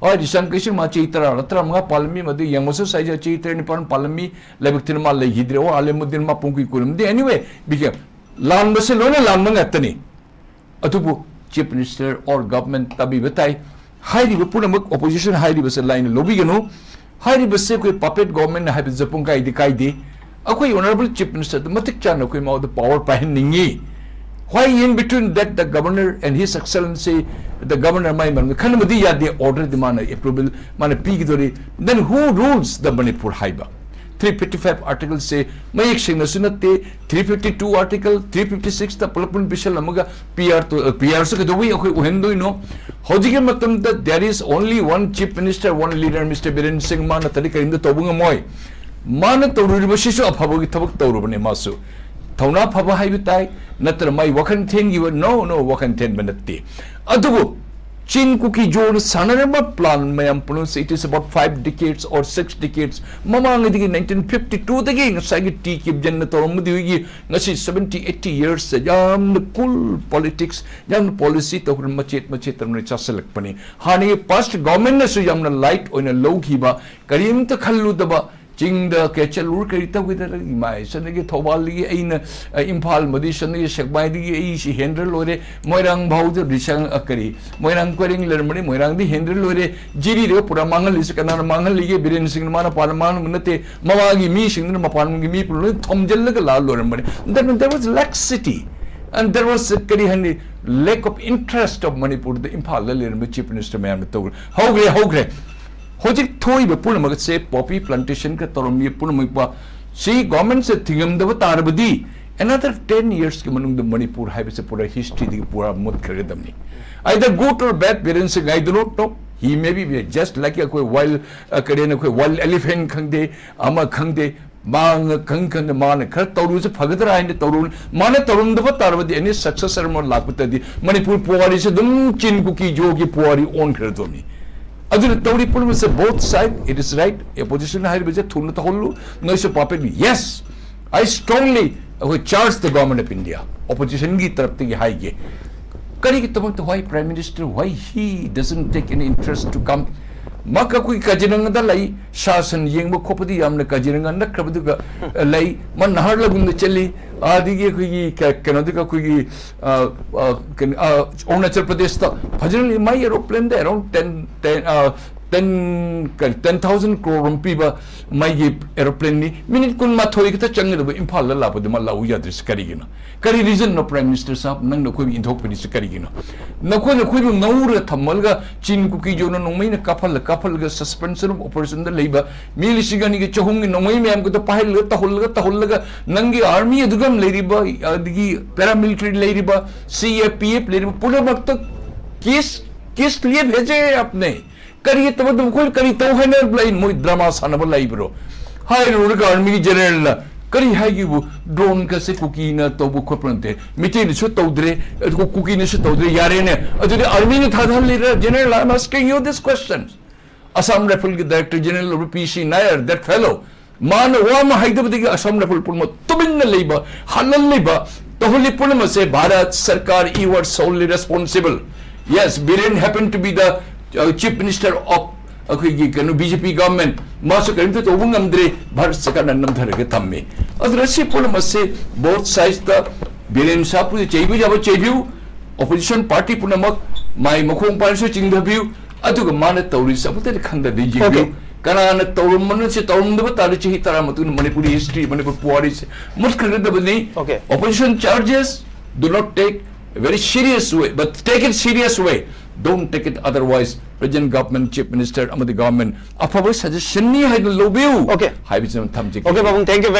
ꯍꯣꯏ, ꯔꯤꯁꯥꯡ ꯀꯩꯁꯨ ꯃꯥ ꯆꯍꯤ ꯇꯔꯥ ꯇꯔꯥꯃꯉꯥ ꯄꯥꯜꯂꯝꯃꯤ, ꯃꯗꯨ ꯌꯦꯡꯉꯁꯨ ꯁꯥꯏꯖ ꯆꯍꯤ ꯇꯔꯥꯅꯤꯄꯥꯜ ꯄꯥꯜꯂꯝꯃꯤ, ꯂꯥꯏꯕꯛ ꯊꯤꯅ ꯃꯥ ꯂꯩꯈꯤꯗ꯭ꯔꯦ꯫ ꯑꯣ, ꯑꯥꯂꯦꯃꯨꯗꯤꯟ ꯃꯥ ꯄꯨꯡ ꯀꯨꯏ ꯀꯨꯏꯔꯝꯗꯦ꯫ Anyway, ꯕꯤꯒꯦ ꯂꯥꯟꯕꯁꯦ ꯂꯣꯏꯅ ꯂꯥꯟꯕ ꯉꯥꯛꯇꯅꯤ꯫ ꯑꯗꯨꯕꯨ ꯆꯤꯐ ꯃꯤꯅꯤꯁꯇꯔ ꯑꯣꯔ ꯒꯚꯔꯟꯃꯦꯟ ꯇꯥꯕꯤꯕ ꯇꯥꯏ꯫ ꯍꯥꯏꯔꯤꯕ ꯄꯨꯝꯅꯃꯛ ꯑꯣꯄꯣꯖꯤꯁꯟ ꯍꯥꯏꯔꯤꯕꯁꯦ ꯂꯥꯏꯅ ꯂꯧꯕꯤꯒꯅꯨ꯫ ꯍꯥꯏꯔꯤꯕꯁꯦ ꯑꯩꯈꯣꯏ ꯄꯄꯦꯠ ꯒꯣꯚꯔꯟꯃꯦꯟ ꯍꯥꯏꯕꯁꯦ ꯄꯨꯡ ꯀꯥꯏꯗꯤ ꯀꯥꯏꯗꯦ꯫ ꯑꯩꯈꯣꯏ ꯑꯣꯅꯔꯦꯕꯜ ꯆꯤꯐ ꯃꯤꯅꯤꯁꯇꯔꯗ ꯃꯇꯤꯛ ꯆꯥꯅ ꯑꯩꯈꯣꯏ ꯃꯉꯣꯟꯗ power ꯄꯥꯏꯍꯟꯅꯤꯡꯉꯤ꯫ Why in between that the governor and his excellency, the governor ꯃꯥꯏ ꯃꯔꯝꯗ ꯈꯟꯅꯕꯗꯤ ꯌꯥꯗꯦ, ꯑꯣꯔꯗꯔꯗꯤ ꯃꯥꯅ ꯑꯦꯄ꯭ꯔꯨꯚꯦꯜ ꯃꯥꯅ ꯄꯤꯒꯗꯧꯔꯤ꯫ Then who rules the Manipur ꯍꯥꯏꯕ? Three fifty five article ꯁꯦ ꯃꯌꯦꯛ ꯁꯦꯡꯅꯁꯨ ꯅꯠꯇꯦ꯫ Three fifty two article, three fifty six ꯇ ꯄꯨꯂꯞ ꯄꯨꯟ ꯄꯤꯁꯜꯂꯝꯃꯒ ꯄꯤ ꯑꯥꯔ ꯇꯣ-, ꯄꯤ ꯑꯥꯔꯁꯨ ꯀꯩꯗꯧꯕꯩ ꯑꯩꯈꯣꯏ ꯎꯍꯟꯗꯣꯏꯅꯣ? ꯍꯧꯖꯤꯛꯀꯤ ꯃꯇꯝꯗ there is only one chief minister, one leader, mister Biren ꯁꯤꯡ, ꯃꯥ ꯅꯠꯇ꯭ꯔꯗꯤ ꯀꯔꯤꯝꯇ ꯇꯧꯕ ꯉꯝꯃꯣꯏ꯫ ꯃꯥꯅ ꯇꯧꯔꯨꯔꯤꯕꯁꯤꯁꯨ ꯑꯐꯕꯒꯤ ꯊꯕꯛ ꯇꯧꯔꯨꯕꯅꯦ꯫ ꯃꯥꯁꯨ ꯊꯧꯅꯥ ꯐꯕ ꯍꯥꯏꯕ ꯇꯥꯏ, ꯅꯠꯇ꯭ꯔ ꯃꯥꯏ ꯋꯥꯈꯜ ꯊꯦꯟꯈꯤꯕ? No, no, ꯋꯥꯈꯜ ꯊꯦꯟꯕ ꯅꯠꯇꯦ꯫ ꯑꯗꯨꯕꯨ ꯆꯤꯡ ꯀꯨꯀꯤ ꯖꯣꯅ ꯁꯥꯟꯅꯔꯝꯕ ꯄ꯭ꯂꯥꯟ ꯃꯌꯥꯝ ꯄꯨꯝꯅꯃꯛꯁꯦ, it is about five decades or six decades ꯃꯃꯥꯡꯗꯒꯤ, ꯅꯥꯏꯟꯇꯤꯟ ꯐꯤꯐꯇꯤ ꯇꯨꯗꯒꯤ ꯉꯁꯥꯏꯒꯤ ꯇꯤ ꯀꯦꯞꯖꯟꯅ ꯇꯧꯔꯝꯕꯗꯒꯤ ꯉꯁꯤ ꯁꯕꯦꯟꯇꯤ ꯑꯩꯠꯇꯤ ꯌꯔꯁꯁꯦ ꯌꯥꯝꯅ ꯀꯨꯜ ꯄꯣꯂꯤꯇꯤꯛꯁ, ꯌꯥꯝꯅ ꯄꯣꯂꯤꯁꯤ ꯇꯧꯈ꯭ꯔ ꯃꯆꯦꯠ ꯃꯆꯦꯠ ꯇꯧꯅ ꯆꯥꯁꯤꯜꯂꯛꯄꯅꯤ꯫ ꯍꯥꯟꯅꯒꯤ ꯄꯥꯁ ꯒꯚꯔꯟꯃꯦꯟꯅꯁꯨ ꯌꯥꯝꯅ ꯂꯥꯏꯠ ꯑꯣꯏꯅ ꯂꯧꯈꯤꯕ, ꯀꯔꯤꯝꯇ ꯈꯜꯂꯨꯗꯕ, ꯆꯤꯡꯗ ꯀꯩ ꯆꯠꯂꯨꯔ ꯀꯔꯤ ꯇꯧꯒꯗ꯭ꯔꯥ? ꯏꯃꯥꯏ, ꯁꯣꯝꯗꯒꯤ ꯊꯧꯕꯥꯜꯗꯒꯤ ꯑꯩꯅ, ꯑ, ꯏꯝꯐꯥꯜ, ꯃꯗꯨꯏ ꯁꯣꯝꯗꯒꯤ ꯁꯦꯛꯃꯥꯏꯗꯒꯤ ꯑꯩꯁꯤ ꯍꯦꯟꯗ꯭ꯔ ꯂꯣꯏꯔꯦ, ꯃꯣꯏꯔꯥꯡ ꯐꯥꯎꯗ ꯔꯤꯁꯥꯡ, ꯑ, ꯀꯔꯤ, ꯃꯣꯏꯔꯥꯡ ꯀꯣꯏꯔꯦꯡ ꯂꯩꯔꯝꯕꯅꯤ, ꯃꯣꯏꯔꯥꯡꯗꯤ ꯍꯦꯟꯗ꯭ꯔ ꯂꯣꯏꯔꯦ, ꯖꯤꯔꯤꯗꯒ ꯄꯨꯔꯥ ꯃꯥꯡꯍꯜꯂꯤꯁꯦ ꯀꯅꯥꯅ ꯃꯥꯡꯍꯜꯂꯤꯒꯦ? ꯕꯤꯔꯦꯟ ꯁꯤꯡꯅ ꯃꯥꯅ ꯄꯥꯅ ꯃꯥꯡꯍꯟꯕ ꯅꯠꯇꯦ, ꯃꯃꯥꯒꯤ ꯃꯤꯁꯤꯡꯗꯨꯅ ꯃꯄꯥꯟꯒꯤ ꯃꯤ ꯄꯨꯝꯅꯃꯛ ꯂꯣꯏ ꯊꯣꯝꯖꯤꯜꯂꯒ ꯂꯥꯛꯑ ꯂꯣꯏꯔꯝꯕꯅꯤ꯫ Then there was laxity and there was, ꯀꯔꯤ ꯍꯥꯏꯅꯤ, lack of interest of ꯃꯅꯤꯄꯨꯔꯗ ꯏꯝꯐꯥꯜꯗ ꯂꯩꯔꯝꯕ ꯆꯤꯐ ꯃꯤꯅꯤꯁꯇꯔ ꯃꯌꯥꯝꯅ ꯇꯧꯈ꯭ꯔꯦ꯫ ꯍꯧꯈ꯭ꯔꯦ, ꯍꯧꯈ꯭ꯔꯦ꯫ ꯍꯧꯖꯤꯛ ꯊꯣꯛꯏꯕ ꯄꯨꯝꯅꯃꯛ ꯑꯁꯦ ꯄꯣꯄꯤ ꯄ꯭ꯂꯥꯟꯇꯦꯁꯟꯒ ꯇꯧꯔꯝꯃꯤ ꯄꯨꯝꯅꯃꯛꯄ ꯁꯤ ꯒꯣꯔꯃꯦꯟꯁꯦ ꯊꯤꯡꯉꯝꯗꯕ ꯇꯥꯔꯕꯗꯤ another ten yearsꯀꯤ ꯃꯅꯨꯡꯗ ꯃꯅꯤꯄꯨꯔ ꯍꯥꯏꯕꯁꯦ ꯄꯨꯔꯥ ꯍꯤꯁꯇ꯭ꯔꯤꯗꯒꯤ ꯄꯨꯔꯥ ꯃꯨꯠꯈ꯭ꯔꯒꯗꯕꯅꯤ꯫ Either good or bad, Biren ꯁꯤꯡ, I do not know, he may be just like ꯑꯩꯈꯣꯏ wild, ꯑ, ꯀꯔꯤ ꯍꯥꯏꯅ, ꯑꯩꯈꯣꯏ wild elephant ꯈꯪꯗꯦ, ꯑꯃ ꯈꯪꯗꯦ, ꯃꯥꯅ ꯈꯪ ꯈꯪꯅ ꯃꯥꯅ ꯈꯔ ꯇꯧꯔꯨꯁꯦ ꯐꯒꯗ꯭ꯔꯥ ꯍꯥꯏꯅ ꯇꯧꯔꯨ꯫ ꯃꯥꯅ ꯇꯧꯔꯝꯗꯕ ꯇꯥꯔꯕꯗꯤ, ꯑꯦꯅꯤ ꯁꯛꯁꯦꯁꯔ ꯑꯃ ꯂꯥꯛꯄ ꯇꯥꯔꯗꯤ, ꯃꯅꯤꯄꯨꯔ ꯄꯨꯋꯥꯔꯤꯁꯦ ꯑꯗꯨꯝ ꯆꯤꯟ ꯀꯨꯀꯤ ꯖꯣꯒꯤ ꯄꯨꯋꯥꯔꯤ ꯑꯣꯟꯈ꯭ꯔꯗꯣꯏꯅꯤ꯫ ꯑꯗꯨꯅ ꯇꯧꯔꯤ ꯄꯨꯝꯅꯃꯛꯁꯦ, both side, it is right, opposition ꯍꯥꯏꯔꯤꯕꯁꯦ ꯊꯨꯅ ꯇꯧꯍꯜꯂꯨ, ꯅꯣꯏꯁꯨ ꯄꯥꯄꯦꯠꯅꯤ꯫ Yes, I strongly, ꯑꯩꯈꯣꯏ charge the government of India, oppositionꯒꯤ ꯇꯔꯞꯇꯒꯤ ꯍꯥꯏꯒꯦ, ꯀꯔꯤꯒꯤꯗꯃꯛꯇ, why Prime Minister, why he doesn't take any interest to come? ꯃꯥ ꯑꯩꯈꯣꯏ ꯀꯥꯖꯤꯔꯪꯒꯗ ꯂꯩ, ꯁꯥ ꯁꯟ ꯌꯦꯡꯕ ꯈꯣꯠꯄꯗꯤ ꯌꯥꯝꯅ ꯀꯥꯖꯤꯔꯪꯒ ꯅꯛꯈ꯭ꯔꯕꯗꯨꯒ ꯂꯩ, ꯃꯥ ꯅꯍꯥꯔꯂꯒꯨꯟꯗ ꯆꯠꯂꯤ, ꯑꯗꯒꯤ ꯑꯩꯈꯣꯏꯒꯤ ꯀ-, ꯀꯩꯅꯣꯗꯨꯒ ꯑꯩꯈꯣꯏꯒꯤ, ꯑ, ꯑ, ꯀꯩꯅꯣ, ꯑ, ꯑꯔꯨꯅꯥꯆꯜ ꯄ꯭ꯔꯗꯦꯁꯇ ꯐꯖꯅ ꯂꯩ꯫ ꯃꯥꯏ aeroplaneꯗ around ten, ten, ꯑ, ten, ꯀꯔꯤ, ten thousand crore ꯑꯃ ꯄꯤꯕ ꯃꯥꯒꯤ aeroplaneꯅꯤ꯫ ꯃꯤꯅꯤꯠ ꯀꯨꯟꯃꯥꯊꯣꯏ ꯈꯛꯇ ꯆꯪꯒꯗꯕ ꯏꯝꯐꯥꯜꯗ ꯂꯥꯛꯄꯗ ꯃꯥ ꯂꯥꯛꯎ ꯌꯥꯗ꯭ꯔꯤꯁꯤ ꯀꯔꯤꯒꯤꯅꯣ? ꯀꯔꯤ reasonꯅꯣ, Prime Minister ꯁꯥꯍꯕ, ꯅꯪꯅ ꯑꯩꯈꯣꯏꯕꯨ ꯏꯟꯊꯣꯛꯄꯤꯔꯤꯁꯤ ꯀꯔꯤꯒꯤꯅꯣ? ꯅꯈꯣꯏꯅ ꯑꯩꯈꯣꯏꯕꯨ ꯉꯧꯔꯒ ꯊꯝꯃꯒ ꯆꯤꯟ ꯀꯨꯀꯤ ꯖꯣꯅ ꯅꯣꯡꯃꯩꯅ ꯀꯥꯞꯍꯜꯂ ꯀꯥꯞꯍꯜꯂꯒ suspension of operationꯗ ꯂꯩꯕ ꯃꯤ ꯂꯤꯁꯤꯡ ꯑꯅꯤꯒ ꯆꯍꯨꯝꯒꯤ ꯅꯣꯡꯃꯩ ꯃꯌꯥꯝꯒꯗꯣ ꯄꯥꯏꯍꯜꯂꯒ ꯇꯧꯍꯜꯂꯒ ꯇꯧꯍꯜꯂꯒ ꯅꯪꯒꯤ army ꯑꯗꯨꯒ ꯂꯩꯔꯤꯕ, ꯑꯗꯒꯤ paramilitary ꯂꯩꯔꯤꯕ, C A P F ꯂꯩꯔꯤꯕ ꯄꯨꯝꯅꯃꯛꯇ case, case ꯂꯤꯌꯦ ꯚꯦꯖꯦ ꯑꯞꯅꯦ꯫ ꯀꯔꯤ ꯇꯧꯕ, ꯑꯩꯈꯣꯏ ꯀꯔꯤ ꯇꯧ ꯍꯥꯏꯅ ꯂꯩ? ꯃꯣꯏ drama ꯁꯥꯟꯅꯕ ꯂꯩꯕ꯭ꯔꯣ? ꯍꯥꯏꯔꯨꯔꯒ armyꯒꯤ generalꯅ ꯀꯔꯤ ꯍꯥꯏꯒꯤꯕꯨ? Droneꯒꯁꯦ ꯀꯨꯀꯤꯅ ꯇꯧꯕ ꯈꯣꯠꯄ ꯅꯠꯇꯦ, ꯃꯤꯇꯩꯅꯁꯨ ꯇꯧꯗ꯭ꯔꯦ, ꯑꯗꯨꯒ ꯀꯨꯀꯤꯅꯁꯨ ꯇꯧꯗ꯭ꯔꯦ, ꯌꯥꯔꯦꯅꯦ꯫ ꯑꯗꯨꯗꯤ armyꯅ ꯊꯥꯗꯍꯜꯂꯤꯔ? General, I am asking you this question. Assam Rifleꯒꯤ director general ꯑꯣꯏꯕ P C Nair, that fellow, ꯃꯥꯅ ꯋꯥ ꯑꯃ ꯍꯥꯏꯗꯕꯗꯒꯤ Assam Rifle ꯄꯨꯝꯅꯃꯛ ꯇꯨꯃꯤꯟꯅ ꯂꯩꯕ, ꯍꯥꯠꯍꯜꯂꯤꯕ, ꯇꯧꯍꯜꯂꯤ ꯄꯨꯝꯅꯃꯛꯁꯦ ꯚꯥꯔꯠ ꯁꯔꯀꯥꯔ, you are solely responsible. Yes, Biren happened to be the, uh, chief minister of ꯑꯩꯈꯣꯏꯒꯤ ꯀꯩꯅꯣ B J P government, ꯃꯥꯁꯨ ꯀꯔꯤꯝꯇ ꯇꯧꯕ ꯉꯝꯗ꯭ꯔꯦ, ꯚꯥꯔꯠ ꯁꯔꯀꯥꯔꯅ ꯅꯝꯊꯔꯒ ꯊꯝꯃꯤ꯫ ꯑꯗꯨꯅ ꯁꯤ ꯄꯨꯝꯅꯃꯛꯁꯦ both sidesꯇ ꯕꯤꯔꯦꯟ ꯁꯥꯍꯕꯄꯨꯁꯨ ꯆꯩꯕ ꯌꯥꯕ ꯆꯩꯕꯤꯌꯨ, opposition party ꯄꯨꯝꯅꯃꯛ ꯃꯥꯏ ꯃꯈꯣꯡ ꯄꯥꯏꯔꯁꯨ ꯆꯤꯡꯊꯕꯤꯌꯨ, ꯑꯗꯨꯒ ꯃꯥꯅ ꯇꯧꯔꯤꯁꯦ ꯑꯃꯨꯛꯇꯗꯤ ꯈꯟꯊꯗꯤ ꯌꯦꯡꯕꯤꯌꯨ꯫ Okay. ꯀꯅꯥꯅ ꯇꯧꯔꯝꯕꯅꯣ ꯁꯤ ꯇꯧꯔꯝꯗꯕ ꯇꯥꯔꯗꯤ ꯆꯍꯤ ꯇꯔꯥ ꯃꯇꯨꯡꯗ Manipuri history, Manipur ꯄꯨꯋꯥꯔꯤꯁꯦ ꯃꯨꯠꯈ꯭ꯔꯒꯗꯕꯅꯤ꯫ Okay. Opposition charges, do not take a very serious way, but take it serious way. Don't take it otherwise. Present government, chief minister ꯑꯃꯗꯤ government ꯑꯐꯕ suggestionꯅꯤ ꯍꯥꯏꯅ ꯂꯧꯕꯤꯌꯨ Okay. ꯍꯥꯏꯕꯁꯤꯃ ꯊꯝꯖꯒꯦ꯫ Okay, ꯄꯥꯕꯨꯡ, thank you very